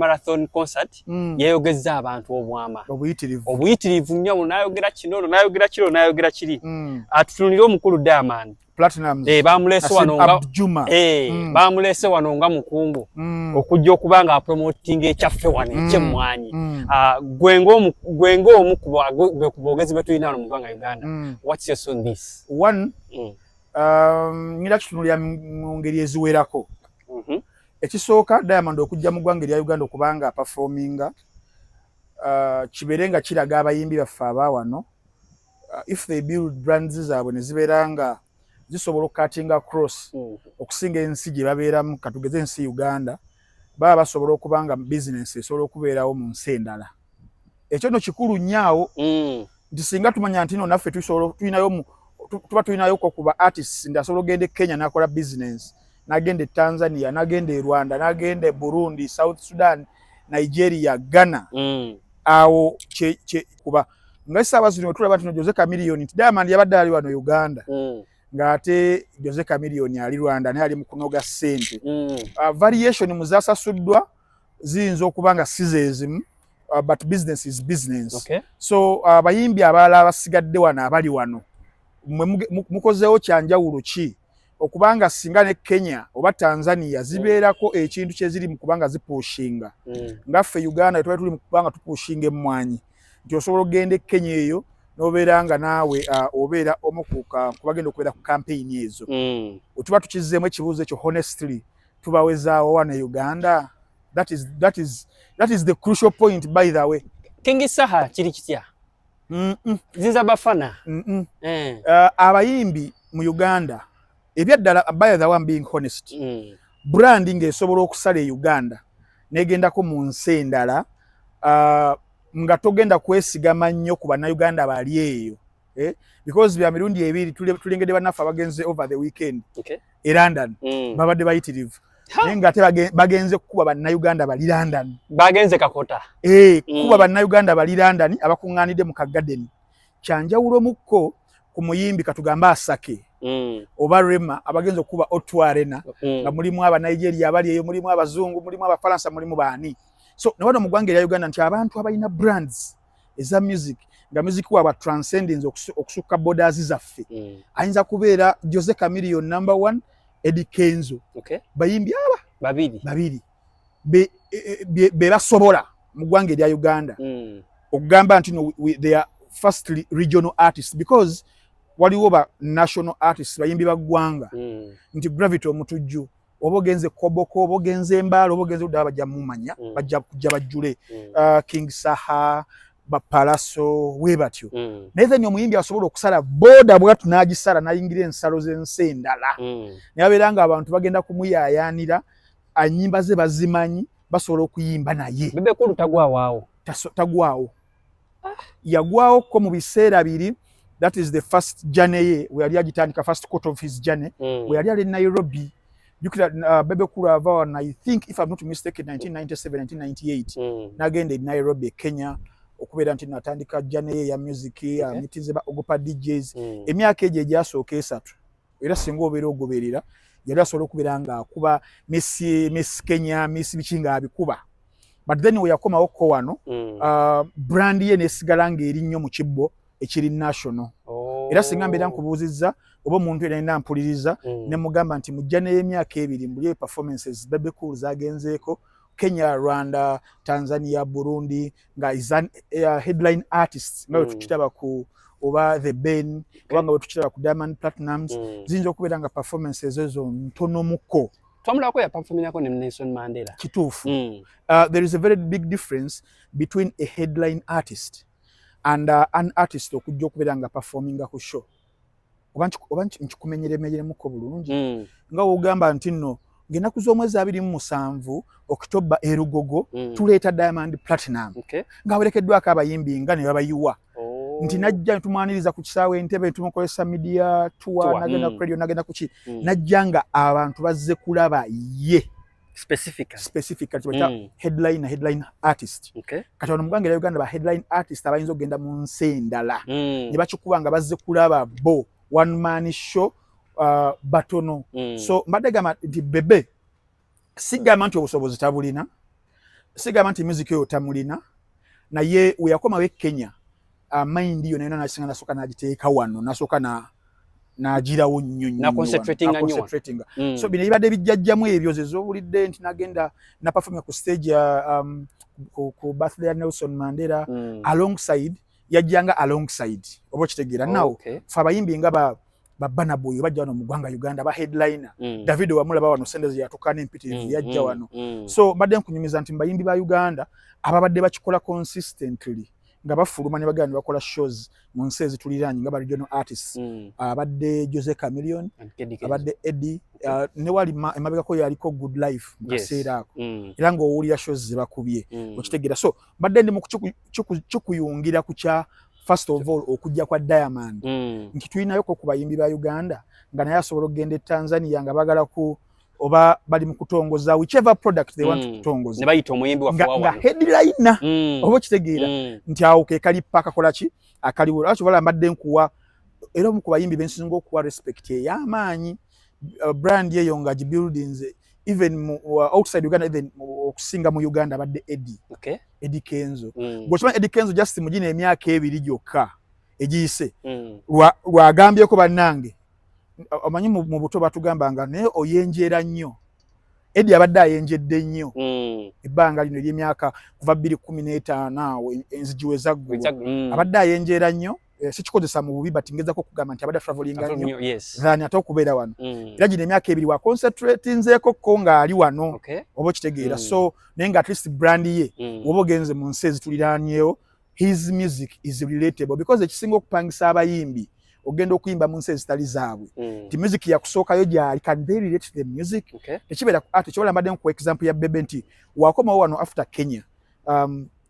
Marathon concert yayogezza abantu obwama obuyitirivu. Obuyitirivu nnyo. Ono n'ayogera kino, ono n'ayogera kino, ono n'ayogera kiri. Atutunulire omukulu Diamond Platinumz. Bamuleese wano nga Abjuma. Bamuleese wano nga mukungu okujja okuba nga apromotinga ekyaffe wano ekyemmwanyi. Ah, gwe ng'omu ku boogezi be tulina wano mu ggwanga Uganda, what's your on this? One, ngenda kitunulira mu ngeri eziwerako. Ekisooka, Diamond okujja mu ggwanga erya Uganda okubanga aperforminga, kibeere nga kiraga abayimbi baffe aba wano, if they build brands zaabwe ne zibeera nga zisobola okucuttinga across okusinga ensi gye babeeramu, katugeze ensi Uganda, baba basobola okuba nga bizinesi esobola okubeerawo mu nsi endala. Ekyo nno kikulu nnyo awo nti singa tumanya nti no naffe tusobola tulinayo tuba tulinayoko ku ba artists nti asobola okugenda e Kenya n'akola business, n'agenda e Tanzania, n'agenda e Rwanda, n'agenda e Burundi, South Sudan, Nigeria, Ghana, awo kye kuba nga essaawa zino tulaba nti no Jose Chameleone, nti Diamond yabadde ali wano Uganda, ng'ate Jose Chameleone ali Rwanda naye ali mu kunoga ssente. Variation mu zasasuddwa ziyinza okuba nga si zeezimu, but business is business. So abayimbi abalala abasigadde wano, abali wano, mwe mukozeewo kyanjawulo ki okubanga singa ne Kenya oba Tanzania zibeerako ekintu kyeziri mu kubanga zipushinga, nga ffe Uganda twali tuli mu kubanga tupushinga emmwanyi, nti osobola okugenda e Kenya eyo n'obeera nga naawe obeera omu ku bagenda okubeera ku campaign ezo? Wetuba tukizzeemu ekibuuzo ekyo, honestly, tubawezaawo wano e Uganda? That is the crucial point, by the way. King Saha kiri kitya? Zinza bafana. Abayimbi mu Uganda ebyaddala, by the way, I'm being honest, brand ng'esobola okusala e Uganda negendako mu nsi endala, nga togenda kwesigama nnyo ku Bannayuganda bali eyo, eh? Because bya mirundi ebiri tulengedde bannaffe abagenze over the weekend e London, babadde bayitirivu, naye ng'ate bagenze kukuba Bannayuganda bali London. Bagenze kakota. Eh, kuba Bannayuganda bali London abakuŋŋaanidde mu kagadeni. Kyanjawulo mukko ku muyimbi katugambe Asake oba Rema abagenze okukuba O2 Arena, nga mulimu Abanigeria abali eyo, mulimu Abazungu, mulimu Abafalansa, mulimu baani. So ne wano mu ggwanga erya Uganda nti abantu abalina brands eza music, nga music waabwe transcending okusukka borders zaffe, ayinza kubeera Jose Chameleone number one, Eddie Kenzo. Bayimbi aba babiri. Babiri be basobola mu ggwanga erya Uganda okugamba nti no, they are firstly regional artists, because waliwo ba national artists, bayimbi ba ggwanga, nti Gravity Omutujju, oba ogenze Koboko, oba ogenze Embaala, oba ogenze Luddawa, bajja mumanya, bajja kujja bajjule. King Saha, Bapalaso, we batyo. Naye then omuyimbi asobola okusala border bwatu n'agisala n'ayingira ensalo z'ensi endala, naye abeera nga abantu bagenda kumuyaayaanira, anyimba ze bazimanyi, basobola okuyimba naye. Bebe Cool tagwawaawo. Tagwawo. Yagwawo ko mu biseera biri, that is the first journey ye we yali agitandika, first quarter of his journey, we yali ali Nairobi. Jukira, Bebe Cool ava wano, I think, if I'm not mistaken, 1997, 1998, n'agenda e Nairobi, Kenya, okubeera nti natandika journey ye ya music, mitize ba Ogopa DJs. Emyaka egyo egyasooka 3, era singa obeera ogoberera, yali asobola okubeera ng'akuba Miss Kenya, Miss biki ng'abikuba, but then we yakomawo ko wano, brand ye nesigala ng'eri nnyo mu kibbo ekiri national. Era singa mbeera nkubuuzizza oba omuntu era alina mpuliriza, ne mugamba nti mujja n'emyaka 2 mbuli performances Bebe Cool zagenzeeko Kenya, Rwanda, Tanzania, Burundi, nga is an headline artist, nga bwe tukiraba ku oba The Ben, oba nga bwe tukiraba ku Diamond Platnumz, ziyinza okubeera nga performances ezo ntonomuko. Twamulabako yaperformingako ne Nelson Mandela. Kituufu. There is a very big difference between a headline artist and an artist okujja okubeera nga performinga ku show. Oba nkikumenyeremenyeremuko bulungi? Nga wogamba nti nno ng'ennaku z'omwezi 27 Okitoba e Lugogo, tuleeta Diamond Platinum, ng'awerekeddwako abayimbi nga ne babayiwa, nti najja netumwaniriza ku kisaawe Entebe, tumukozesa media tour, Tour, nagenda ku radio, nagenda kuki, najja nga abantu bazze kulaba ye. Specifically. Specifically kye bayita headline artist. Kati wano mu ggwanga erya Uganda, ba headline artist abayinza okugenda mu nsi endala ne bakikuba nga bazze kulaba bo, one man show, batono. So mbadde gamba nti Bebe, sigamba nti obusobozi tabulina, Sigamba nti music oyo tamulina, naye we yakomawo e Kenya, mind yo nayo nasinga nasooka n'agiteeka wano, nasooka n'agirawo nnyo nnyo. Na concentratinga nnyo. Wano. So bino ebibadde bijjajjamu ebyo ze z'owulidde nti nagenda naperforminga ku stage ku birthday ya Nelson Mandela alongside, yajjanga alongside, oba okitegeera? Now fe abayimbi nga ba Burna Boy bajja wano mu ggwanga Uganda, ba headliner. Davido wamulaba wano, sente ze yatuuka n'empitirivu, yajja wano. So mbadde nkunyumiza nti mbayimbi ba Uganda ababadde bakikola consistently nga bafuluma ne bagenda ne bakola shows mu nsi ezituliraanye nga ba regional artists, abadde Jose Chameleone, abadde Eddie, ne wali emabegako yaliko Good Life mu kaseera ako, era ng'owulira shows ze bakubye, okitegeera? So mbadde ndi mu kikuyungira ku kya first of all okujja kwa Diamond, nti tulinayoko ku bayimbi ba Uganda nga naye asobola okugenda e Tanzania nga bagala ku oba bali mu kutongoza whichever product they want kutongoza ne bayita omuyimbi waffe nga headliner, oba okitegeera nti awo ke kali paka kola ki akaliwo. Lwaki bala mbadde nkuwa era omu ku bayimbi bensinga okuwa respect ey'amaanyi, brand eyo nga gibuildings even mu, outside Uganda, even okusinga mu Uganda, abadde Eddie, Eddie Kenzo. Gweokimanyi Eddie Kenzo just mu gino emyaka 2 gyokka egiyise lwagambyeko bannange, omanyi mu buto batugambanga naye oyenjeera nnyo. Eddie abadde ayenjedde nnyo ebbanga lino ery'emyaka kuva 2015 awo enzigi we zaggulwa, abadde ayenjeera nnyo. Sikikozesa mu bubi, but ngezako okugamba nti abadde travelinga nnyo than ate okubeera wano. Era gino emyaka 2 waconcentratinzeeko ko ng'ali wano, oba okitegeera? So naye nga at least brand ye, oba ogenze mu nsi ezituliraanyewo, his music is relatable, because ekisinga okupangisa abayimbi ogenda okuyimba mu nsi ezitali zaabwe, nti music yakusookayo gyali, can they relate to the music? Tekibeera ate kyobola. Mbadde nkuwa example ya Bebe nti wakomawo wano after Kenya,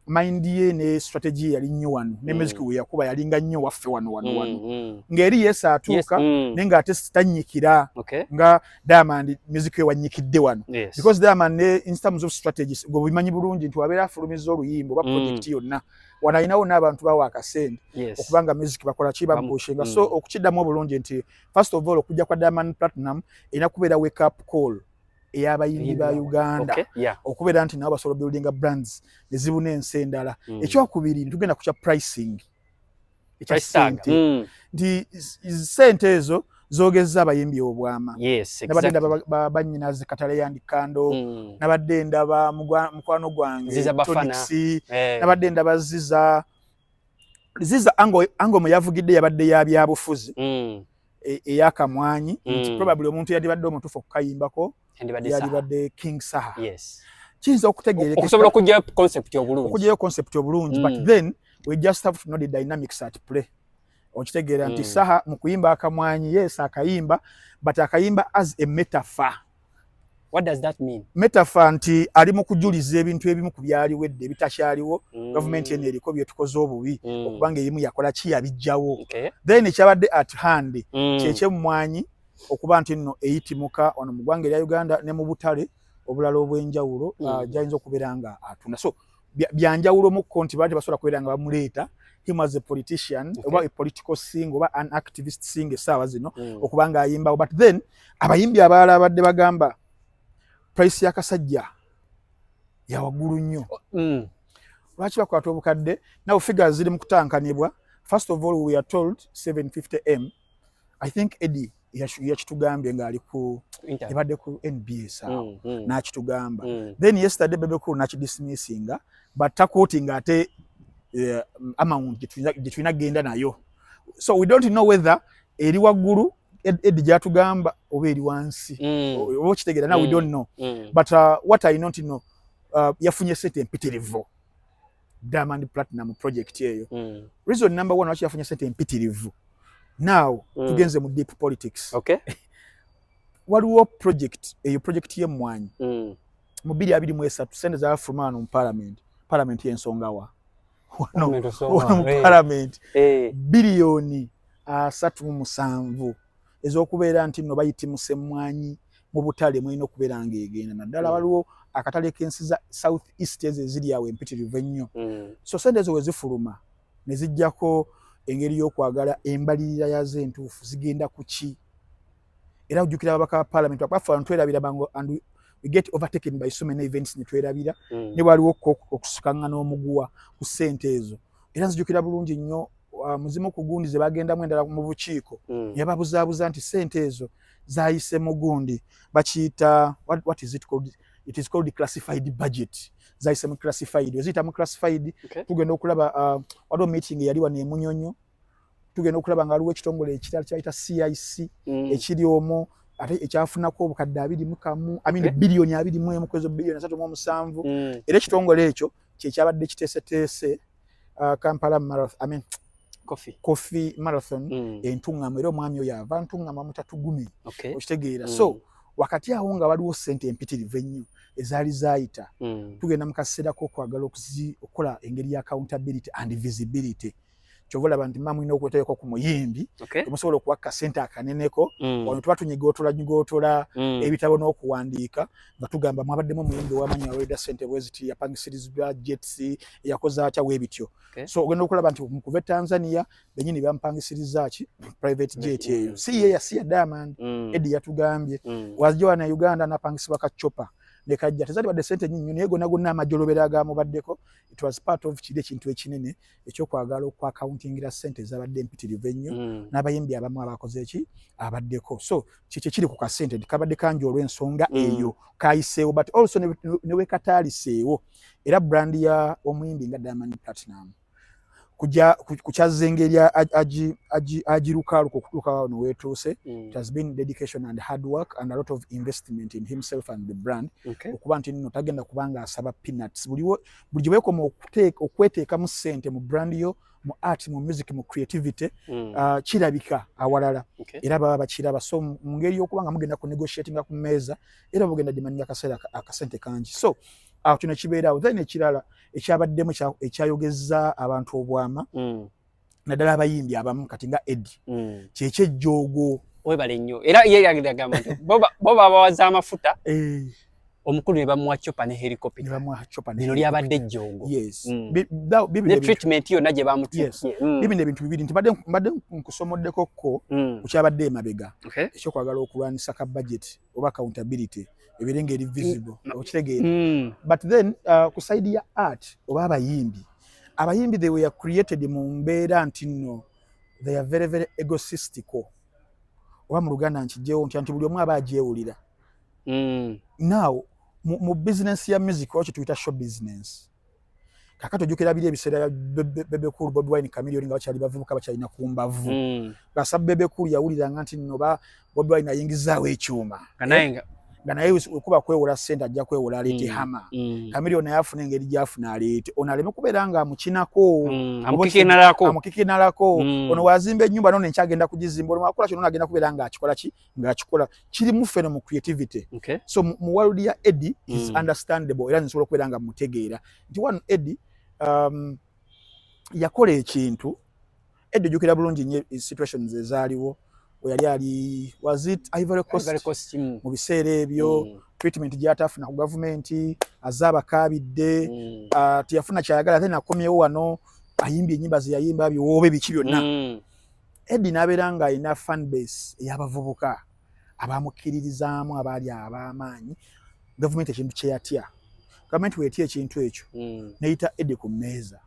mind ye ne strategy ye yali nnyo wano ne music we yakuba yalinga nnyo waffe wano wano wano, ng'eri yes atuuka, naye ng'ate tannyikira nga Diamond music we wannyikidde wano, because Diamond ne in terms of strategies gwe bimanyi bulungi nti wabeera afulumiza oluyimba oba project yonna wano, alinawo n'abantu bawa akasente okubanga music bakola ki, bamupushinga. So okukiddamu obulungi nti first of all okujja kwa Diamond Platinum erina kubeera wake up call ey'abayimbi ba Uganda okubeera nti nabo basobola buildinga brands nezibuna ensi endala. Ekyokubiri, tugenda ku kya pricing ekya sente, nti sente ezo zogezza abayimbi obwama. Nabadde ndaba bannyinaze Katale Kando, nabadde ndaba mukwano gwange Tonix, nabadde ndaba Ziza. Ziza ango mwe yavugidde yabadde ya byabufuzi, eyakamwanyi, nti probably omuntu yandibadde omutuufu okukayimbako yalibadde King Saha. Kiyinza okutegeereka okusobola okuggyayo concept obulungi, okuggyayo concept obulungi, but then we just have to know the dynamics at play, okitegeera nti Saha mu kuyimba akamwanyi, yes, akayimba, but akayimba as a metaphor. What does that mean? Metaphor nti ali mu kujuliza ebintu ebimu ku byaliwo edda ebitakyaliwo, gavumenti eno eriko byetukoze obubi, okubanga ebimu yakola ki, yabijjawo. Then ekyabadde at hand kyekyemmwanyi okuba nti nno eyitimuka wano mu ggwanga erya Uganda ne mu butale obulala obw'enjawulo, gyayinza okubeera nga atunda. So byanjawulo mukko nti baali tebasobola kubeera nga bamuleeta him as a politician oba a political singer oba an activist singer essaawa zino okuba nga ayimbawo. But then abayimbi abalala abadde bagamba price y'akasajja yawaggulu nnyo. Lwaki bakwata obukadde? Now figures ziri mu kutankanibwa. First of all, we are told 750 m. I think Eddie yakitugambye ng'ali ku ebadde ku NBS awo, n'akitugamba. Then yesterday Bebe Cool n'akidismissinga, but taquotinga ate amount gye tulina kugenda nayo. So we don't know whether eri waggulu Eddie gy'atugamba oba eri wansi, oba okitegeera? Now we don't know, but what I know nti no, yafunye sente empitirivu Diamond Platinum project eyo. Reason number one lwaki yafunye sente empitirivu, now tugenze mu deep politics. Waliwo project eyo, project y'emmwanyi, mu 2023 sente zafuluma wano mu parliament, parliament y'ensonga wa wano wano mu parliament, 37 biliyoni ez'okubeera nti nno bayitimusa emmwanyi mu butale mulina okubeera ng'egenda naddala waliwo akatale k'ensi za South East ezo eziri awo empitirivu ennyo. So sente ezo we zifuluma ne zijjako engeri y'okwagala embalirira yazo entuufu zigenda ku ki? Era ojjukira ababaka ba parliament baffe wano twerabira bangu and We get overtaken by so many events ne twerabira. Ne waliwo okusukaŋŋana omuguwa ku ssente ezo. Era nzijukira bulungi nnyo muzimu ku gundi ze bagendamu endala mu bukiiko, yababuzaabuza nti ssente ezo zayise mu gundi bakiyita, what is it called? It is called classified budget. Zayise mu classified, weziyita mu classified, tugenda okulaba waliwo meeting eyali wano emunyonyo, tugenda okulaba nga waliwo ekitongole ekirala kyayita CIC ekiri omwo ate ekyafunako obukadde 21, I mean, biliyoni 21 kwezo biliyoni 37. Era ekitongole ekyo kyekyabadde kiteeseteese Kampala Marathon, I mean, Coffee. Coffee Marathon entuŋŋamu. Era omwami oyo ava ntuŋŋamu amutatugume. Okitegeera? So wakati awo nga waliwo ssente empitirivu ennyo ezaali zaayita, tugenda mu kaseera k'okwagala okukola engeri ya accountability and visibility. Kyova olaba nti mma mulina okweteekako ku muyimbi omusobola okuwa kasente akaneneko. Wano tuba tunyigootola nyigootola ebitabo n'okuwandiika nga tugamba mwabaddemu omuyimbi ow'amaanyi awedda ssente bwe ziti, yapangisirizibwa jets, yakoze atya weebityo. So ogenda okulaba nti mukuva e Tanzania bennyini bamupangisiriza ki? Private jet eyo si ye si ya Diamond. Eddie yatugambye wajja wano e Uganda n'apangisibwa ka chopper ne kajja. Tezalibadde ssente nnyingi nnyo, naye gonna gonna amajolobero agamubaddeko, it was part of kiri ekintu ekinene ekyokwagala okwacountingira ssente ezabadde empitirivu ennyo n'abayimbi abamu abakoze eki abaddeko. So kiki kiri ku kasente nti kabadde kangi olw'ensonga eyo kayiseewo, but also ne wekataaliseewo, era brand ya omuyimbi nga Diamond Platinum kujja kukyazza engeri agirukaluka okutuuka wano weetuuse, it has been dedication and hard work and a lot of investment in himself and the brand, okuba nti nno tagenda kubanga asaba peanuts. Buli gye weekoma okweteekamu ssente mu brand yo, mu art, mu music, mu creativity, kirabika awalala. Era baba bakiraba. So mu ngeri y'okuba nga mugenda ku negotiatinga ku mmeeza, era bugenda demandinga akaseera akasente kangi. So awo kino kibeerawo. Then ekirala ekyabaddemu ekyayogeza abantu obwama, naddala abayimbi abamu kati nga Eddie, kyekyejjoogo. Webale nnyo. Era ye yagamba nti bo babawaza amafuta, omukulu ne bamuwa chopper ne ne helicopter. Bamuwa chopper ne Lino lyabadde ejjoogo. Yes. Ne treatment yonna gye Yes. bamutreat. Bibino ebintu bibiri nti mbadde nkusomoddeko ko ku kyabadde emabega ekyokwagala okulwanisa ka budget oba accountability ebeere ng'eri visible, okitegeera? But then ku side ya art oba abayimbi, they were created mu mbeera nti nno they are very very egotistical, oba mu Luganda nkijjewo ntya, nti buli omu aba agyewulira. Now mu business ya music oba kyetuyita show business kakati, ojjukira biri ebiseera bya Bebe Cool, Bobi Wine, Chameleone nga bakyali bavubuka, bakyalina ku mbavu. Gasa Bebe Cool yawuliranga nti nno ba Bobi Wine ayingizaawo ekyuma, nga naye nga nga naye wekuba kwewola ssente ajja kwewola aleete hama. Chameleone naye afuna engeri gy'afuna aleete ono aleme kubeera nga amukinako. Amukikinalako. Amukikinalako. Ono wazimba ennyumba, nono enkyagenda kugizimba. Ono wakola kino, agenda kubeera ng'akikola ki, ng'akikola. Kirimu ffeno mu creativity. So mu world ya Eddie is understandable, era nsobola okubeera nga mutegeera nti one, Eddie yakola ekintu. Eddie ojjukira bulungi nnyo situations ezaaliwo we yali ali, was it Ivory Coast? Ivory Coast. Mu biseera ebyo treatment gy'ataafuna ku gavumenti, azze abakaabidde, teyafuna kyayagala, then akomyewo wano ayimbye ennyimba ze yayimba, biwoobe biki byonna. Eddie n'abeera ng'alina fan base ey'abavubuka abamukkiririzaamu, abaali ab'amaanyi. Gavumenti ekintu kye yatya, gavumenti weetya ekintu ekyo, neyita Eddie ku mmeeza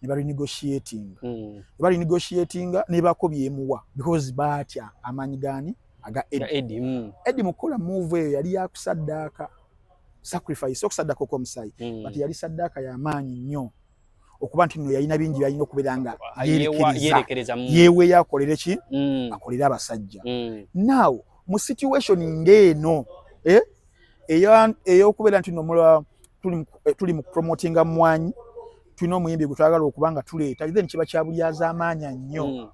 ne barenegotiatinga. Ne barenegotiatinga ne bako byemuwa because baatya amaanyi gaani? Aga Nga Eddie. Eddie. Eddie mu kukola move eyo yali yakusaddaaka, sacrifice, okusaddaaka okw'omusaayi, but yali saddaaka y'amaanyi nnyo okuba nti nno yalina bingi byalina okubeera nga yeerekereza. Yeerekereza. Yeeweeyo akolere ki? Akolere abasajja. Now mu situation ng'eno, eh, ey'okubeera nti nno tuli mu promotinga mmwanyi, tulina omuyimbi gwe twagala okuba nga tuleeta, then kiba kya bulyazaamaanya nnyo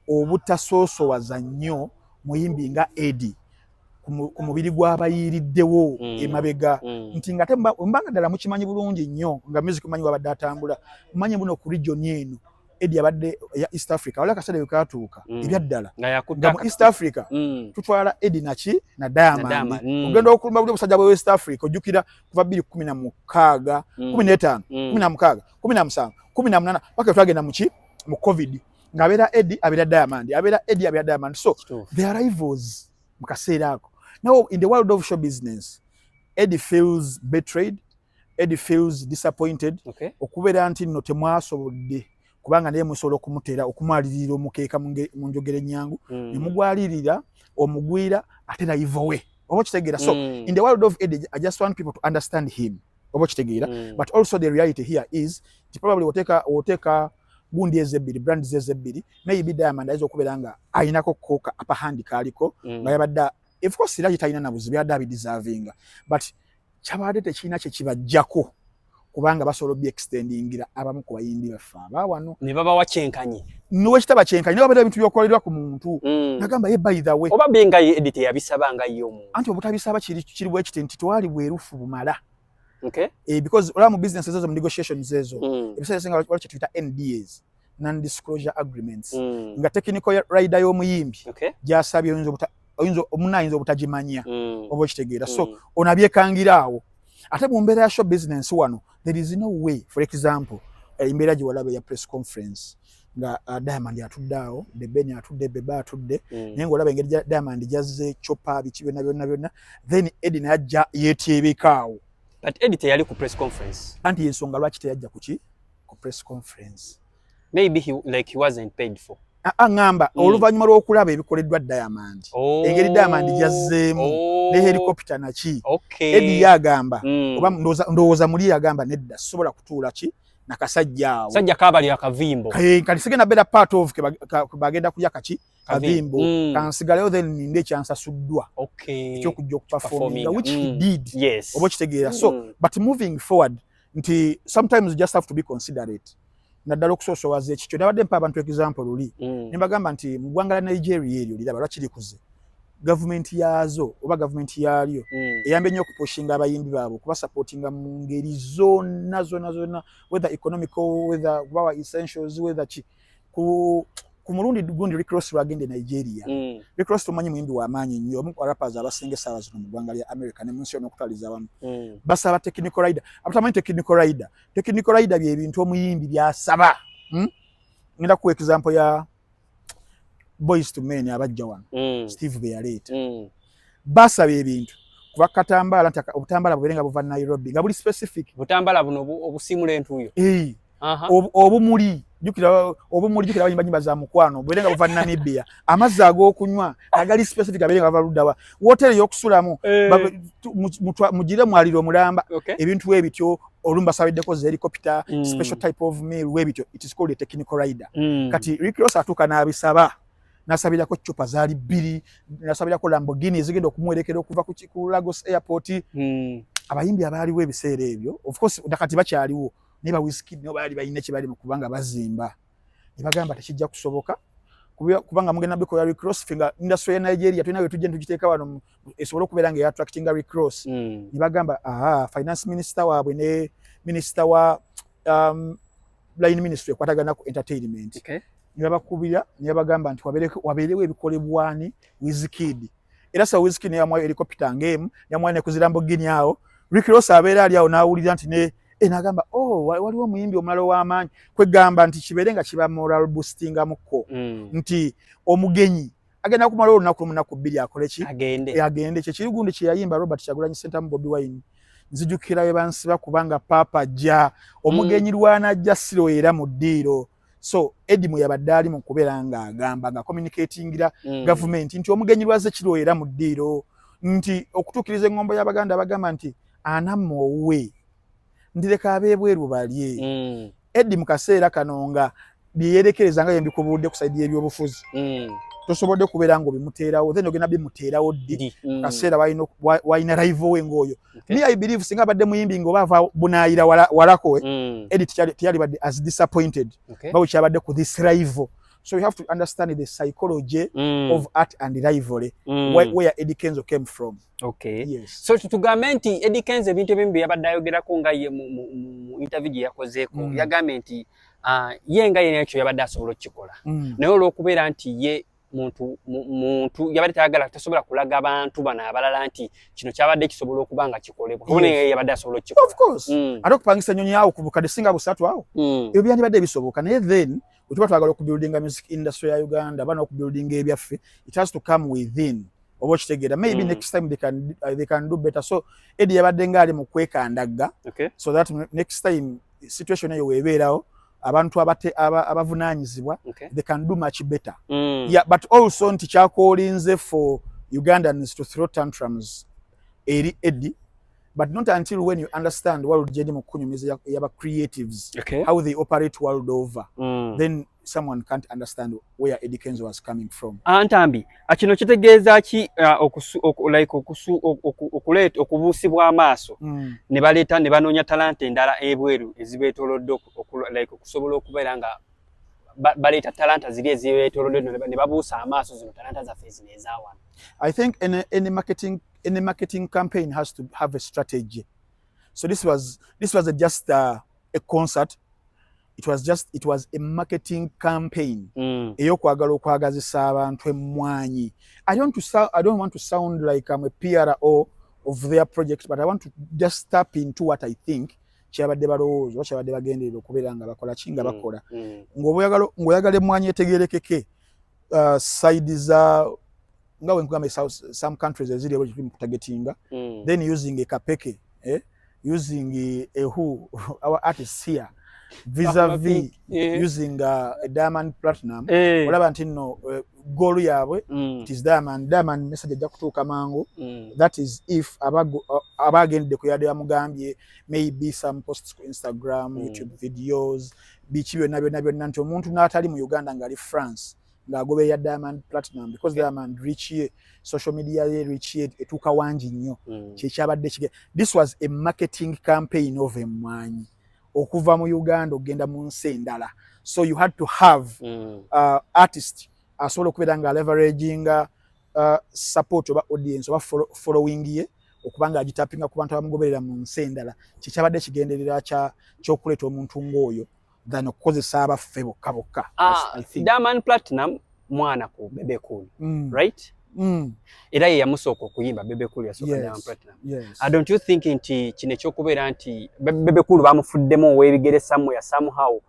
obutasoosowaza nnyo muyimbi nga Eddie ku mubiri gw'abayiiriddewo emabega, nti nga ate mbanga ddala mukimanyi bulungi nnyo nga music mumanyi wabadde atambula, mumanyi buno ku region eno Eddie abadde ya East Africa, waliwo akaseera we katuuka ebyaddala nga yakutta nga mu East Africa tutwala Eddie naki na Diamond. Na Diamond. Ogenda okulumba buli obusajja bwa West Africa, ojjukira kuva 2016, 15, 16, 17, 18, paka twagenda muki mu COVID, ng'abeera Eddie abeera Diamond, abeera Eddie abeera Diamond. So Kituufu. the arrivals mu kaseera ako. Now in the world of show business, Eddie feels betrayed, Eddie feels disappointed okubeera nti nno temwasobodde, kubanga naye musobola okumuteera, okumwalirira omukeeka mu njogera ennyangu, ne mugwalirira omugwira ate rival we, oba okitegeera? So in the world of Eddie, I just want people to understand him, oba okitegeera? But also the reality here is nti probably oteeka gundi ezebbiri, brands ezebbiri, maybe Diamond ayinza okubeera nga ayinako koka upper hand kaaliko, nga yabadde, of course era talina na buzibu, yabadde abideservinga, but kyabadde tekirina kye kibajjako, kubanga basobola obyextendingira abamu ku bayimbi baffe abawano. Ne babawa kyenkanyi. Niwekitaba kyenkanyi, naye wabeera ebintu byokolerwa ku muntu, nagamba ye, by the way, Oba benga ye Eddie teyabisaba nga ye omuntu. Anti obutabisaba kiri bwe kiti nti tewali bwerufu bumala. Because olaba mu business ezo, mu negotiations ezo, ebiseera ebisinga waliwo kye tuyita NDAs, non disclosure agreements, nga technical rider y'omuyimbi gy'asabye oyinza omunna ayinza obutagimanya, oba okitegeera? So ono abyekangira awo. Ate mu mbeera ya show business wano, there is no way. For example, embeera gye walaba eya press conference nga Diamond atudde awo, The Ben atudde, Bebe atudde, naye ng'olaba engeri Diamond gyazze, chopper, biki byonna byonna byonna, then Eddie naye ajja yeetyebeka awo. But Eddie teyali ku press conference. Anti yensonga lwaki teyajja kuki ku press conference. Maybe he, like, he wasn't paid for. Aŋŋamba oluvannyuma lw'okulaba ebikoleddwa Diamond, engeri Diamond gyazzeemu ne helicopter naki, Eddie ye agamba, oba ndowooza muli yagamba, "Nedda, sisobola kutuula ki nakasajja awo." Sajja kabali akavimbo. Kati sigenda beera part of bagenda kulya kaki kavimbo. Kansigaleyo, then ninde ekyansasuddwa ekyokujja okuperforminga, which he did, oba okitegeera? So but moving forward, nti sometimes you just have to be considerate, naddala okusoosowaza ekikyo. Nabadde mpa abantu example luli, ne mbagamba nti mu ggwanga lya Nigeria eryo liraba lwakiri kuze, gavumenti yaazo oba gavumenti yaalyo eyambye nnyo okupushinga abayimbi baabwe, okubasupportinga mu ngeri zonna zonna zonna, whether economical, whether kubawa essentials, whether ki. Ku mulundi gundi Rick Ross lwagenda e Nigeria, Rick Ross tumanyi muyimbi w'amaanyi nnyo, omu ku rappers abasinga essaawa zino mu ggwanga lya America ne mu nsi yonna okutwaliza awamu. Basaba technical rider. Abatamanyi technical rider, technical rider bye bintu omuyimbi byasaba, Ngenda kuwa example ya Boyz II Men abajja wano, Steve be yaleeta. Basaba ebintu kuba katambaala, nti obutambaala bubeere nga buva Nairobi, nga buli specific. Butambala buno obusiimula entuuyo. Obumuli, jjukira obumuli, jjukira bayimba nyimba za mukwano, bubeere nga buva Namibia, amazzi ag'okunywa agali specific abeere nga bava luddawa, wooteri ey'okusulamu, mugire mwaliro omulamba, ebintu ebityo. Olumu basabiddeko zi helicopter, special type of meal, webityo. It is called a technical rider. Kati Rick Ross atuuka n'abisaba, n'asabirako chopper zaali bbiri, n'asabirako Lamborghini ezigenda okumuwerekera okuva ku Lagos airport. Abayimbi abaaliwo ebiseera ebyo, of course nakati bakyaliwo, naye ba Wizkid nabo baali balina kye bali mu kubanga bazimba, ne bagamba tekijja kusoboka, kubanga mugenda bikola Rick Ross, ffe nga industry ya Nigeria tulina we tujja ne tugiteeka wano esobole okubeera nga eattractinga Rick Ross. Ne bagamba aha, finance minister waabwe ne minister wa line ministry ekwatagana ku entertainment, ne babakubira ne babagamba nti wabeerewo ebikolebwani Wizkid. Era sa Wizkid ne yamuwa helicopter ng'emu, yamuwa ne ku zi Lamborghini awo. Rick Ross abeera ali awo n'awulira nti ne n'agamba, "Oh, waliwo omuyimbi omulala ow'amaanyi." Kwegamba nti kibeere nga kiba moral boostingamukko, nti omugenyi agenda kumala olunaku lumu, naku 2, akole ki? Agende. Agende. Kyekiri gundi kye yayimba Robert Kyagulanyi Ssentamu, Bobi Wine, "Nzijukira bwe bansiba kubanga paapa ajja, omugenyi lwanajja siro era mu ddiiro." So Eddie mwe yabadde ali mu kubeera ng'agamba nga communicatingira gavumenti nti omugenyi lwazze kiro era mu ddiiro, nti okutuukiriza eŋŋombo y'Abaganda bagamba nti anamma owuwe, ndireka ab'ebweru balye. Eddie mu kaseera kano nga byeyerekereza nga byembikubuulidde ku side y'ebyobufuzi, tosobodde kubeera ng'obimuteerawo, then ogenda bimuteerawo ddi? Ddi? Kaseera walina rival we ng'oyo. Me, I believe singa abadde muyimbi ng'oba ava bunaayira walako, Eddie teyalibadde as disappointed nga bwe kyabadde ku this rival. So you have to understand the psychology of art and rivalry, where Eddie Kenzo came from. Yes. So tugambe nti Eddie Kenzo ebintu ebimu bye yabadde ayogerako nga ye mu interview gye yakozeeko, yagambye nti ye nga ye ekyo yabadde asobola okukikola, naye olw'okubeera nti ye muntu yabadde tayagala, tasobola kulaga bantu bano abalala nti kino kyabadde kisobola okuba nga kikolebwa, kuba naye yabadde asobola okukikola. Of course. Ate okupangisa ennyonyi awo ku bukadde singa 300 awo, ebyo byandibadde bisoboka. Naye then bwe tuba twagala okubuildinga music industry ya Uganda, bana okubuildinga ebyaffe, it has to come within. Oba okitegeera, maybe next time they can do better. So Eddie yabadde nga ali mu kwekandagga so that next time situation eyo weebeerawo, abantu abavunaanyizibwa they can do much better. Yeah, but also nti kyakoolinze for Ugandans to throw tantrums eri Eddie, but not until when you understand world gyendi mu kunyumiza yaba creatives, how they operate world over, then someone can't understand where Eddie Kenzo was coming from. Antambi, kino kitegeeza ki, like okuleeta okubuusibwa amaaso ne baleeta ne banoonya talanta endala ebweru ezibeetoolodde, like okusobola okubeera nga baleeta talanta ziri ezibeetoolodde ne babuusa amaaso zino talanta zaffe zino ezawano? I think any marketing campaign has to have a strategy. So this was just a concert. It was a marketing campaign ey'okwagala okwagazisa abantu emmwanyi. I don't want to sound like I'm a PRO of their project, but I want to just tap into what I think kyabadde balowooza oba kyabadde bagenderera okubeera nga bakola ki nga bakola. Ng'oyagala emmwanyi etegerekeke, side za nga bwe nkugamba, some countries eziri ebweru tuli mu kutargetinga, then using a kapeke, eh? Using a who our artists here vis-a-vis using a Diamond Platinum, olaba nti nno goal yaabwe it is Diamond. Diamond message ajja kutuuka mangu. That is if abagendedde ku yadde bamugambye, maybe some posts ku Instagram, YouTube videos, biki byonna byonna byonna, nti omuntu n'atali mu Uganda ng'ali France ng'agoberera Diamond Platinum, because Diamond reach ye, social media ye, reach ye etuuka wangi nnyo. Kyekyabadde kige this was a marketing campaign of emmwanyi okuva mu Uganda okugenda mu nsi endala. So you had to have artist asobola okubeera nga leveraginga support oba audience oba following ye okuba nga agitapinga ku bantu abamugoberera mu nsi endala. Kyekyabadde kigenderera ky'okuleeta omuntu ng'oyo than okukozesa abaffe bokka bokka. I think. Diamond Platinum mwana ku Bebe Cool, right? Mm. Era ye yamusooka okuyimba. Bebe Cool yasooka Diamond Platinum. Don't you think nti kino ekyokubeera nti Bebe Cool bamufuddemu ow'ebigere somewhere somehow,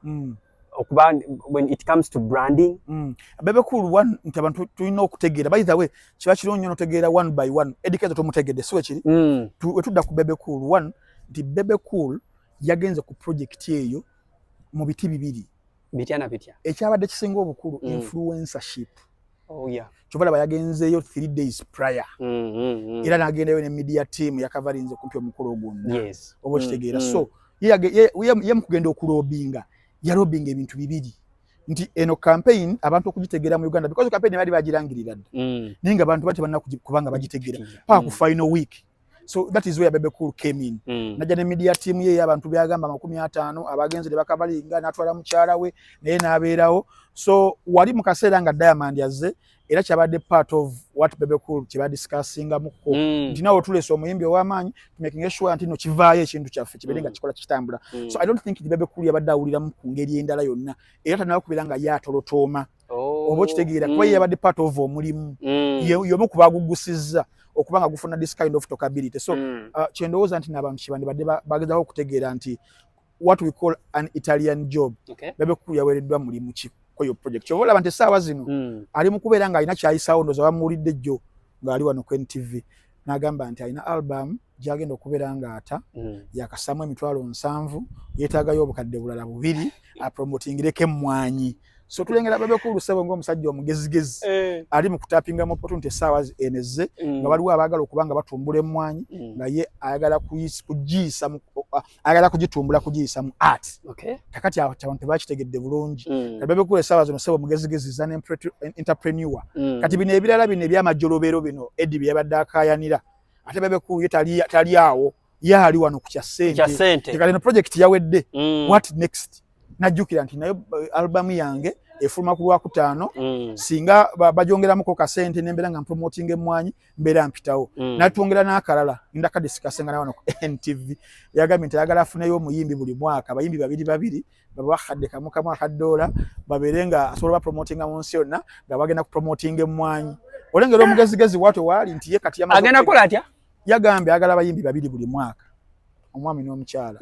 okuba when it comes to branding? Bebe Cool one, nti abantu tulina okutegeera, by the way, kiba kirungi nnyo n'otegeera one by one. Eddie Kenzo tomutegedde, si wekiri? Mm. Wetudda ku Bebe Cool one, nti Bebe Cool yagenze ku project eyo mu biti bibiri. Bitya na bitya? Ekyabadde kisinga obukulu, influencership. Kyova laba yagenzeeyo 3 days prior, era n'agendayo ne media team yakavarinze kumpi omukolo gwonna. Oba okitegeera? So ye mu kugenda okulobinga, yalobinga ebintu bibiri, nti eno campaign abantu okugitegeera mu Uganda, because campaign baali bagirangirira dda, naye nga abantu bati balina kubanga bagitegeera paka ku final week. So that is where Bebe Cool came in. Najja ne media team ye abantu byagamba 50 abagenzi ne bakavalinga, n'atwala mukyala we naye n'abeerawo. So wali mu kaseera nga Diamond azze, era kyabadde part of what Bebe Cool kye badiscussingamuko, nti nawe tuleese omuyimbi ow'amaanyi, making sure nti no kivaayo ekintu kyaffe kibeere nga kikola kitambula. So I don't think nti Bebe Cool yabadde awuliramu ku ngeri endala yonna, era tanaba kubeera nga ye atolotooma. Oba okitegeera? Kuba ye yabadde part of omulimu. Y'omu ku bagugusizza okuba nga gufuna this kind of talkability. So kyendowooza nti n'abantu kyebandibadde bagezaako okutegeera nti what we call an Italian job, Bebe Cool yaweereddwa mulimu ki kweyo project. Kyova olaba nti essaawa zino ali mu kubeera ng'alina kyayisaawo. Ndowooza bamuwulidde jjo ng'ali wano ku NTV n'agamba nti alina album gy'agenda okubeera ng'ata, yakasaamu 70,000, yeetaagayo obukadde bulala bubiri apromotingireko emmwanyi. So tulengera Bebe Cool ssebo ng'omusajja omugezigezi ali mu kutapinga mu opportunity essaawa eno ezze, nga waliwo abaagala okuba nga batumbula emmwanyi, nga ye ayagala kugiyisa ayagala kugitumbula kugiyisa mu art. Kakati awo abantu tebakitegedde bulungi. Kati Bebe Cool essaawa zino ssebo mugezigezi, is an entrepreneur. Kati bino ebirala bino ebyamajolobero bino Eddie bye yabadde akaayanira, ate Bebe Cool ye tali awo, ye ali wano ku kya Kya ssente. ssente. Kati eno project yawedde, what next? Najjukira nti naye album yange efuluma ku Lwakutaano, singa bagyongeramuko kasente nembeera nga mpromotinga emmwanyi, mbeera mpitawo. Natwongera n'akalala ndakadisikasenga na wano ku NTV, yagambye nti ayagala afuneyo omuyimbi buli mwaka, abayimbi babiri babiri, babawa akadde kamu kamu akadoola, babeere nga asobola bapromotinga mu nsi yonna nga bagenda kupromotinga emmwanyi. Olengera omugezigezi wato waali nti ye kati yamaze Agenda kukola atya? Yagambye ayagala abayimbi babiri buli mwaka, omwami n'omukyala.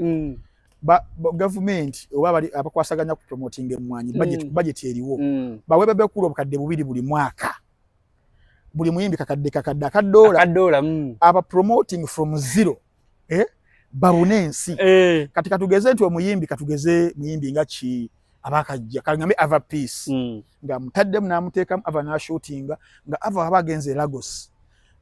Gavumenti oba abali abakwasaganya ku promoting emmwanyi, budget, budget eriwo, bawe Bebe Cool obukadde bubiri buli mwaka. Buli muyimbi kakadde kakadde akadoola. Akadoola. Aba promoting from zero, eh? Babune ensi. Kati katugeze nti omuyimbi, katugeze muyimbi nga ki abakajja, kaŋŋambe Ava Peace, nga mutaddemu n'amuteekamu Ava n'ashootinga, nga Ava aba agenze Lagos,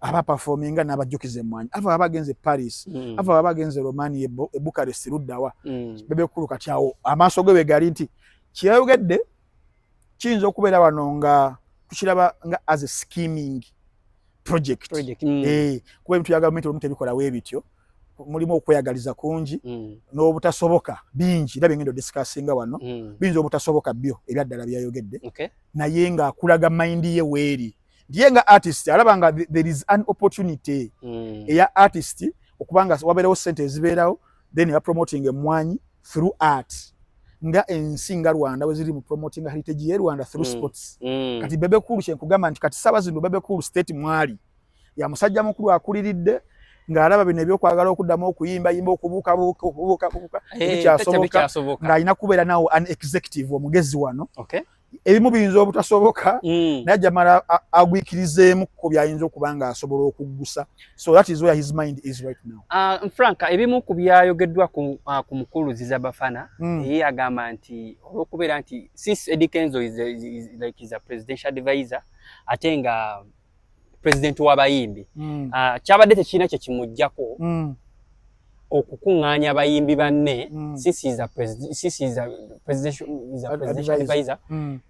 aba performinga n'abajjukiza emmwanyi. Ava aba agenze Paris, Ava aba agenze Romania, e Bucharest, luddawa, Bebe Cool kati awo amaaso ge wegali nti kyeyayogedde kiyinza okubeera wano nga tukiraba nga as a scheming project. Project. Eh, kuba ebintu bya gavumenti olumu tebikolawo ebityo, mulimu okweyagaliza kungi n'obutasoboka bingi, era byengenda odiscussinga wano. Biyinza obutasoboka byo ebyaddala byayogedde, naye ng'akulaga mind ye weeri nti ye nga artist alaba nga there is an opportunity eya artist okubanga wabeerawo sente ezibeerawo, then bapromoting emmwanyi through art, nga ensi nga Rwanda we ziri mu promoting heritage ye Rwanda through sports. Kati Bebe Cool, kyenkugamba nti kati saba zino Bebe Cool state mwali ya musajja mukulu akuliridde, ng'alaba bino ebyokwagala okuddamu okuyimba yimba, okubuukabuuka okubuukabuuka ebikyasoboka, Tekyasoboka. Ng'alina kubeera nawo an executive omugezi wano. Ebimu biyinza obutasoboka, naye ajamala agwikirizeemu ko byayinza okuba nga asobola okuggusa. So that is where his mind is right now. Frank, ebimu ku byayogeddwa ku mukulu Ziza Bafana, ye agamba nti olw'okubeera nti since Eddie Kenzo is like is a presidential advisor, ate nga president w'abayimbi, kyabadde tekirina kye kimuggyako okukuŋŋaanya abayimbi banne, since he is a presidential advisor. advisor,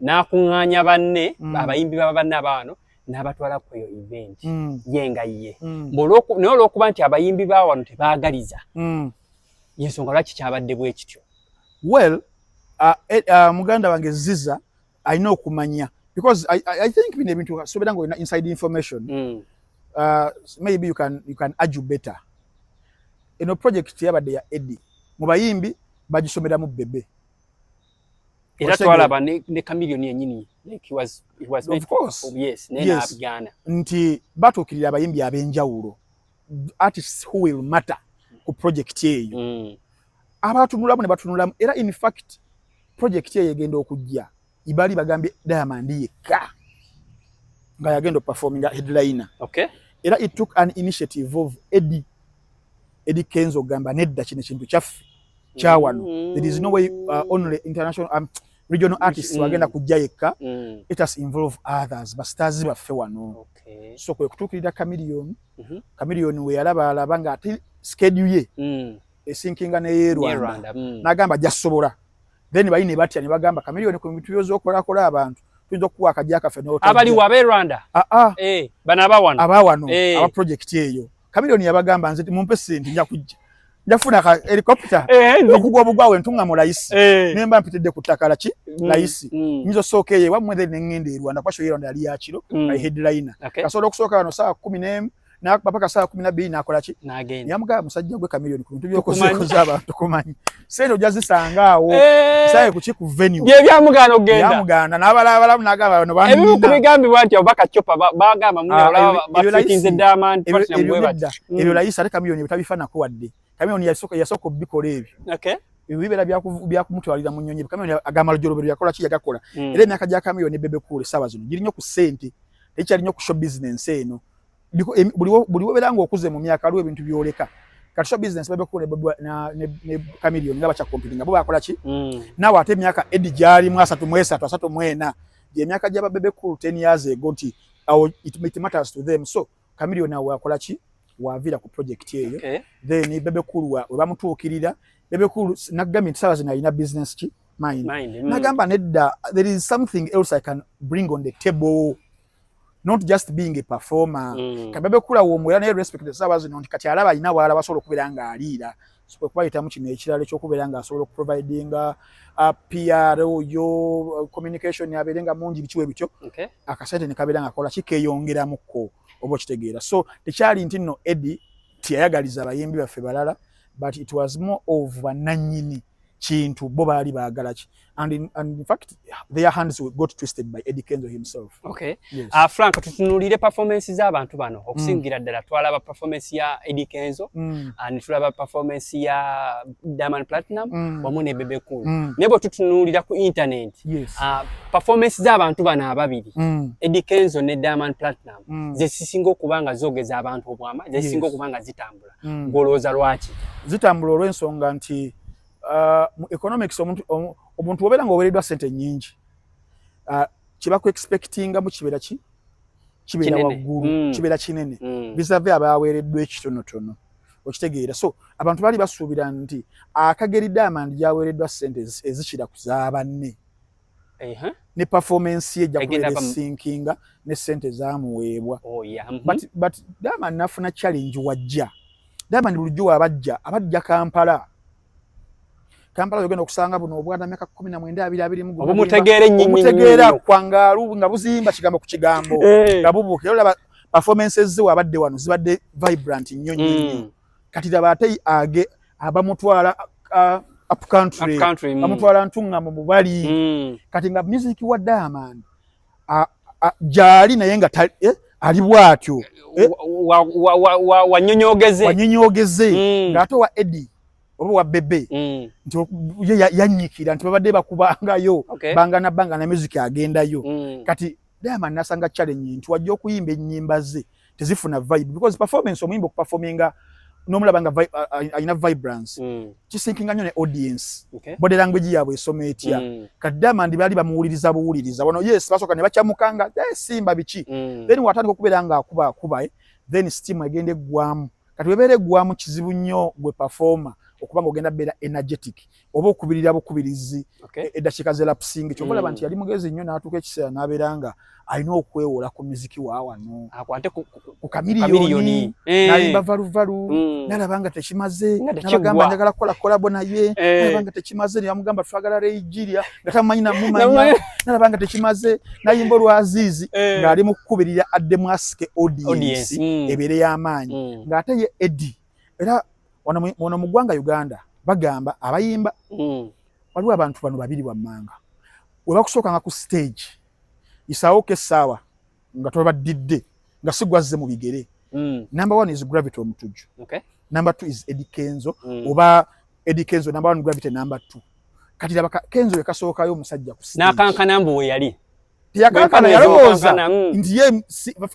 n'akuŋŋaanya banne, abayimbi baba banne abaano, n'abatwala ku eyo event, ye nga ye. Naye olw'okuba nti abayimbi ba wano tebaagaliza, yensonga lwaki kyabadde bwe kityo. Well, muganda wange Ziza alina okumanya, because I think bino ebintu sobeera nga olina inside information, maybe you can argue better. Eno project yabadde ya Eddie, mu bayimbi bagisomeramu Bebe. Era twalaba ne Chameleone yennyini, like he was Of course. Yes, naye n'abigaana. Nti batuukirira abayimbi ab'enjawulo, artists who will matter ku project eyo. Abatunulamu ne batunulamu, era in fact project eyo egenda okujja, ibali bagambye Diamond yekka nga yagenda okuperforminga headliner. Era it took an initiative of Eddie Kenzo ogamba nedda, kino kintu kyaffe kyawano. There is no way only international, regional artists wagenda kujja yekka. Let us involve others, bastars baffe wano. So kwe kutuukirira Chameleone. Chameleone we yalaba alaba nga ate schedule ye esinkinga n'eye Ye Rwanda, Rwanda. N'agamba jasobola. Then bali ne batya ne bagamba Chameleone, ku bintu by'okola abantu tuyinza okukuwa akajja kaffe n'otojja. Abaliwo ab'e Rwanda? Ah, ah. Eh, bano abawano? Abawano. Eh. Aba project eyo, Chameleone yabagamba, nze mumpe sente, nja kujja, njafuna ka helicopter okugwa obugwawe ntunga mu layisi, nemba mpitidde ku ttaka laki layisi, nyinza osooka eyo ewammwe, then neŋŋenda e Rwanda, kuba show ye Rwanda yali yakiro, nga headliner. Kasobola okusooka wano 11:00 n'akuba paka 12:00, n'akola ki? N'agenda. Yamugamba, musajja gwe Chameleone, ku bintu Tukumanyi. by'okozeekoze abantu tukumanyi, sente ojja zisanga awo, saye kuki ku venue. Bye byamugaana okugenda. Yamugaana n'abalabalamu n'agamba bano Ebimu ku bannina. bigambibwa nti obaka Chopa bagamba mune Ah, olaba ebyo bafittinze layisi. Diamond Ebyo Platnumz ebyo bwe bati. nedda. Ebyo layisi, ate Chameleone bitabifaanako wadde. Chameleone yasooka obikola ebyo. Ebyo bibeera byakumutwalira mu nnyonyi. Chameleone agamba lujolobero yakola ki, yagakola. Era emyaka gya Chameleone ne Bebe Cool essaawa zino giri nnyo ku ssente, tekikyali nnyo ku show business eno. Buli wobeera ng'okuze mu myaka, waliwo ebintu byoleka. Kati show business, Bebe Cool ne Chameleone nga bakyacompetinga, bo bakola ki? Naawe ate emyaka Eddie gy'alimu, 33, 34, gyemyaka gy'aba Bebe Cool 10 years ago, nti awo it matters to them. So Chameleone awo akola ki, waviira ku project eyo. Then Bebe Cool we bamutuukirira, Bebe Cool nagambye nti saawa zino alina business ki mind. Mind. Nagamba nedda, there is something else I can bring on the table, not just being a performer. Kabebe Cool awo omwera naye respect essaawa zino nti kati alaba alina wala basobola okubeera ng'aliira. So kwe kubayitamu kino ekirala ekyokubeera ng'asobola okuprovidinga PR oyo, communication abeere nga mungi, bikiwe bityo. Akasente ne kabeera nga kola kikeeyongeramukko, oba okitegeera? So tekyali nti nno Eddie tiyayagaliza abayimbi baffe balala, but it was more of bannannyini Kintu bo baali baagala ki? And in fact their hands got twisted by Eddie Kenzo himself. Okay. Yes. Frank, tutunuulire performance z'abantu bano. Okusingira ddala twalaba performance ya Eddie Kenzo, ne tulaba performance ya Diamond Platinum wamu ne Bebe Cool. Naye bwe tutunuulira ku internet, performance z'abantu bano ababiri, Eddie Kenzo ne Diamond Platinum, ze zisinga okuba nga zoogeza abantu obwama, ze zisinga okuba nga zitambula. Gw'olowooza lwaki? Zitambula olw'ensonga nti mu economics omuntu obeera nga oweereddwa sente nnyingi, kiba ku expectingamu kibeera ki kibeera Kinene. waggulu, kibeera kinene vis-a-vis abaweereddwa ekitonotono, okitegeera? So abantu baali basuubira nti akageri Diamond gy'aweereddwa sente ezikira ku z'abanne, ne performance ye ejja Egenda kubeera esinkinga ne sente zamuweebwa. But Diamond nafuna challenge. Wajja Diamond bulijjo waabajja abajja Kampala. Kampala yogenda okusanga buno obwana myaka 19, 20, 21. Obumutegeera ennyo nnyo. Omutegeera nnyo. Kwangaalu nga buzimba kigambo ku kigambo, nga bubuuka. Era olaba performances ze wabadde wano zibadde vibrant nnyo nnyo nnyo. Kati laba ate age abamutwala up country, Up country. bamutwala Ntuŋŋamo mu bali. Kati nga music wa Diamond gyali naye nga ali bw'atyo. Wanyonyogeze. Wanyonyogeze. Ng'ate wa Eddie oba wa Bebe nti ye yannyikira nti babadde bakubangayo banga na banga na music agendayo. Kati Diamond nasanga challenge nti wajja okuyimba ennyimba ze tezifuna vibe, because performance, omuyimba okuperforminga n'omulaba nga alina vibrance, kisinkinga nnyo ne audience. Body language yaabwe esoma etya? Kati Diamond baali bamuwuliriza buwuliriza wano. Yes, basooka ne bakyamukanga, simba biki. Then watandika okubeera nga akuba akuba, then steam egenda eggwamu. Kati webeera eggwamu, kizibu nnyo gwe performer okuba nga ogenda beera energetic oba okubirira bukubirizi eddakiika z'elapsinga. Kyova olaba nti yali mugezi nnyo n'atuuka ekiseera n'abeera nga alina okwewola ku muziki wa wano akwate ku Kamiliyoni, n'ayimba Valuvalu, n'alaba nga tekimaze, Nga tekiggwa. n'abagamba njagala kukola collabo naye. N'alaba nga tekimaze, ne bamugamba twagala Reijiria, nga tamumanyi namumanya. N'alaba nga tekimaze, n'ayimba olwaziizi, ng'ali mu kukubirira addemu asike audience Audience, ebeere y'amaanyi. Ng'ate ye Eddie era wano mu ggwanga Uganda bagamba abayimba waliwo abantu bano babiri wammanga we bakusookanga ku stage, isaawoko essaawa nga tobaddidde, nga si gwazze mu bigere. Number one is Gravity Omutujju. Number two is Eddie Kenzo. Oba Eddie Kenzo number one, Gravity number two. Kati laba Kenzo we kasookayo omusajja ku stage. N'akankana mbu we yali. Teyakankana, Bwe yalowooza nkankana. nti ye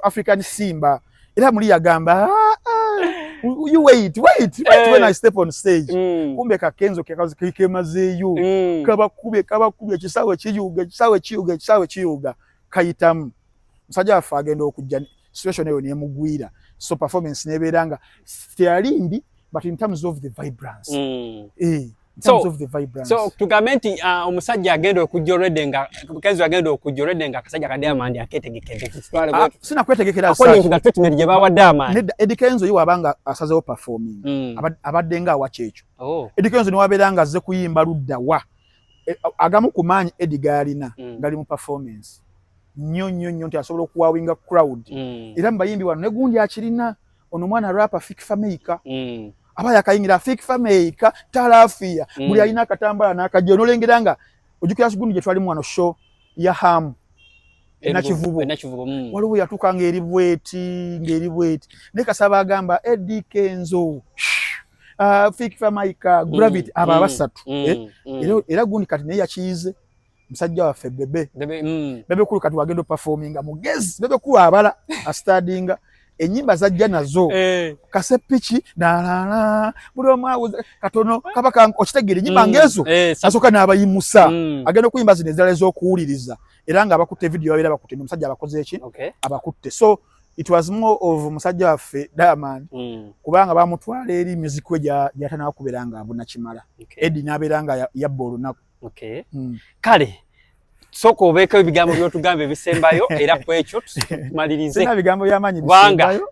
African Simba. Era muli yagamba, "Ah, ah, you wait, wait, wait, when I step on stage." Kumbe ka Kenzo kekazi kemazeeyo. Kabakubye, kabakubye, ekisaawe kiyuga, ekisaawe kiyuga, ekisaawe kiyuga, kayitamu. Musajja waffe agenda okujja, situation eyo nemugwira, so performance nebeera nga teyali mbi, but in terms of the vibrance, in terms of the vibrance. So tugambe nti omusajja agenda okujja olwedde nga Kenzo agenda okujja olwedde nga akasajja ka Diamond akeetegekedde, tutwale bwe sina kwetegekera according to the treatment gye bawadde amaanyi. Nedda, Eddie Kenzo ye wabanga asazewo performing, abadde nga awa kyekyo. Eddie Kenzo newabeera nga azze kuyimba ludda wa, agamu ku maanyi Eddie g'alina gali mu performance nnyo nnyo nnyo, nti asobola okuwawinga crowd. Era mu bayimbi wano ne gundi akirina, ono omwana rapper Fik Fameica. Aba yakayingira Fik Fameica talafiya. Buli alina akatambala n'akajja onolengera nga ojjukira gundi gye twalimu wano, show ya Hamu Enakivubo. Enakivubo. Waliwo yatuuka ng'eri bweti, ng'eri bweti, naye kasaba agamba Eddie Kenzo, Fik Fameica, Gravity, abo abasatu. Era gundi kati naye yakiyize musajja waffe Bebe. Bebe. Bebe Cool kati wagenda operforminga mugezi. Bebe Cool abala astadinga ennyimba zajja nazo. Kasepiki nalala buli omu awuza katono kaba okitegeera ennyimba ngezo. Asooka n'abayimusa, agenda okuyimba zino ezirala ez'okuwuliriza, era nga abakutte video babeera bakutte omusajja abakoze eki abakutte. So it was more of musajja waffe Diamond, kubanga bamutwala eri music we gy'atanaba kubeera nga abuna kimala. Eddie n'abeera nga yabba olunaku. Kale sooka obeeko ebigambo by'otugamba ebisembayo era ku ekyo tumalirize. Sirina bigambo by'amaanyi Kubanga- bisembayo.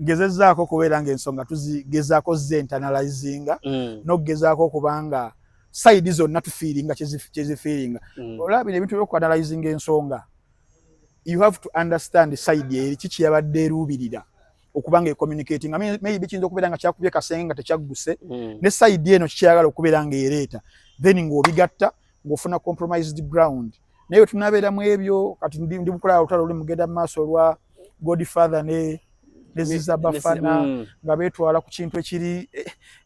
Ngezezaako okubeera ng'ensonga tuzigezaako ze internalizinga n'okugezaako okubanga side zonna tufiiringa kyezifiiringa. Olaba bino ebintu by'okuanalyzinga ensonga, you have to understand side eri kiki yabadde eruubirira okuba nga ecommunicating. Maybe kiyinza okubeera nga kyakubye kasenge nga tekyagguse, ne side eno kikyayagala okubeera ng'ereeta. Then ng'obigatta ng'ofuna compromised ground. Naye bwe tunaabeeramu ebyo, kati ndi bukola olutalo luli mugenda mu maaso olwa Godfather ne Ziza Bafana, nga beetwala ku kintu ekiri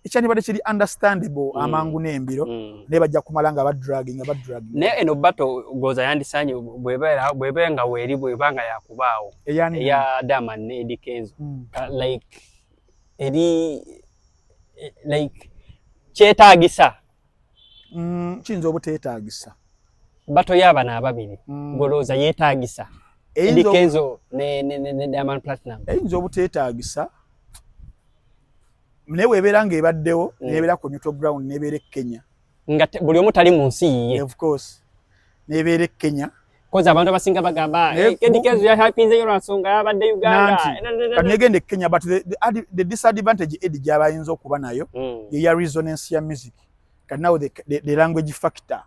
ekyandibadde kiri understandable amangu n'embiro, naye bajja kumala nga badragging, nga badragging. Naye eno battle goza yandisanye bw'ebeera nga weeri, bw'eba nga yakubaawo, Eyani? eya Diamond ne Eddy Kenzo. Like eri like kyetaagisa? Kiyinza obuteetaagisa. Battle y'abano ababiri, golowooza yeetaagisa? Eddy Kenzo ne Diamond Platnumz. Eyinza obuteetaagisa, naye weebeera ng'ebaddewo, nebeera ku neutral ground, nebeera e Kenya, nga buli omu tali mu nsi yiye. Of course, nebeera e Kenya. Koza abantu abasinga bagamba, "Eh, Eddy Kenzo yahypinzeyo lwa nsonga yabadde Uganda." Nanti kati negenda e Kenya, but the disadvantage Eddy gy'aba ayinza okuba nayo ye ya resonance ya music. Kati now the language factor,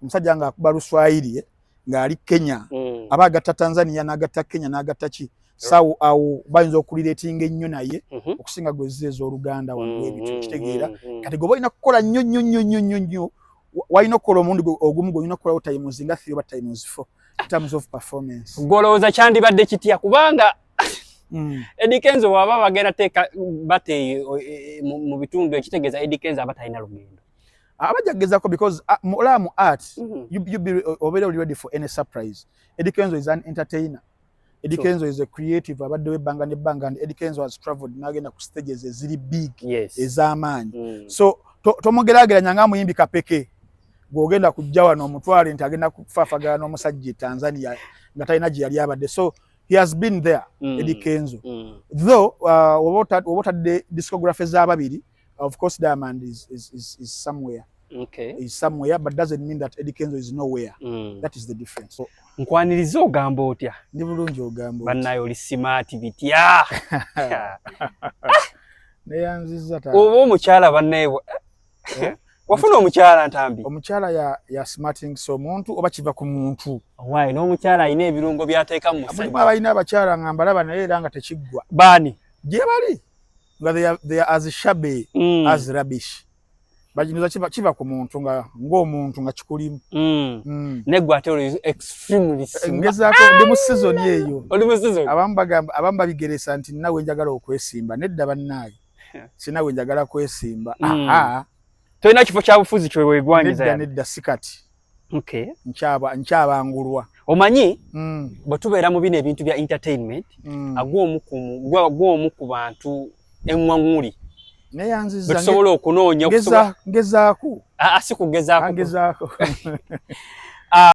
omusajja ng'akuba Luswayiri, ng'ali Kenya, aba agatta Tanzania n'agatta Kenya n'agatta ki, sawo awo bayinza okurelatinga ennyo naye okusinga gwe zze ez'Oluganda wano ebityo, kitegeera? Kati gwe olina kukola nnyo nnyo nnyo nnyo nnyo nnyo, walina okukola omulundi ogumu gwolina okukolawo times nga three oba times four in terms of performance. Gwolowooza kyandibadde kitya? Kubanga Eddy Kenzo waba bagenda teeka battle eyo mu bitundu, ekitegeeza Eddy Kenzo aba talina lugendo. Abajja kugezako because olaba mu art, you be obeera oli ready for any surprise. Eddy Kenzo is an entertainer. Eddy Kenzo is a creative abaddewo ebbanga n'ebbanga, and Eddy Kenzo has traveled n'agenda ku stages eziri big, ez'amaanyi. So tomugeraageranya nga muyimbi kapeke gw'ogenda kujja wano omutwale nti agenda kufaafagana n'omusajja e Tanzania nga talina gye yali abadde. So he has been there, Eddy Kenzo. Though oba otadde discography z'ababiri, of course Diamond is somewhere, is somewhere, but doesn't mean that Eddy Kenzo is nowhere. That is the difference. So, Nkwaniriza, ogamba otya? Ndi bulungi, ogamba? Bannaye, oli smart bitya? Neyanziza. Oba omukyala, bannaye, eh? Wafuna omukyala, Ntambi? Omukyala ya smarting, so omuntu oba kiva ku muntu. Waayi, n'omukyala alina ebirungo by'ateeka mu musajja. Abalina abakyala nga mbalaba, naye era nga tekiggwa. Baani? Gye bali nga they are as shabby as rubbish. Baginuza kiva ku muntu nga ng'omuntu nga kikulimu. Neggwe ate oli extremely smart. Ngezaako, ndi mu season eyo. Oli mu season. Abamu bagamba, abamu babigeresa nti nawe njagala okwesimba. Nedda bannaaye, sinawe njagala kwesimba. Aha. Tolina kifo kya bufuzi kyeweegwanyiza? Nedda, nedda, si kati. Nkyabangulwa. Omanyi, bwe tubeera mu bino ebintu bya entertainment, gw'omu ku bantu eŋŋwaŋŋuli Neyanziza. Betusobola okunoonya. Ngezaako. Si kugezaako. Ngezaako.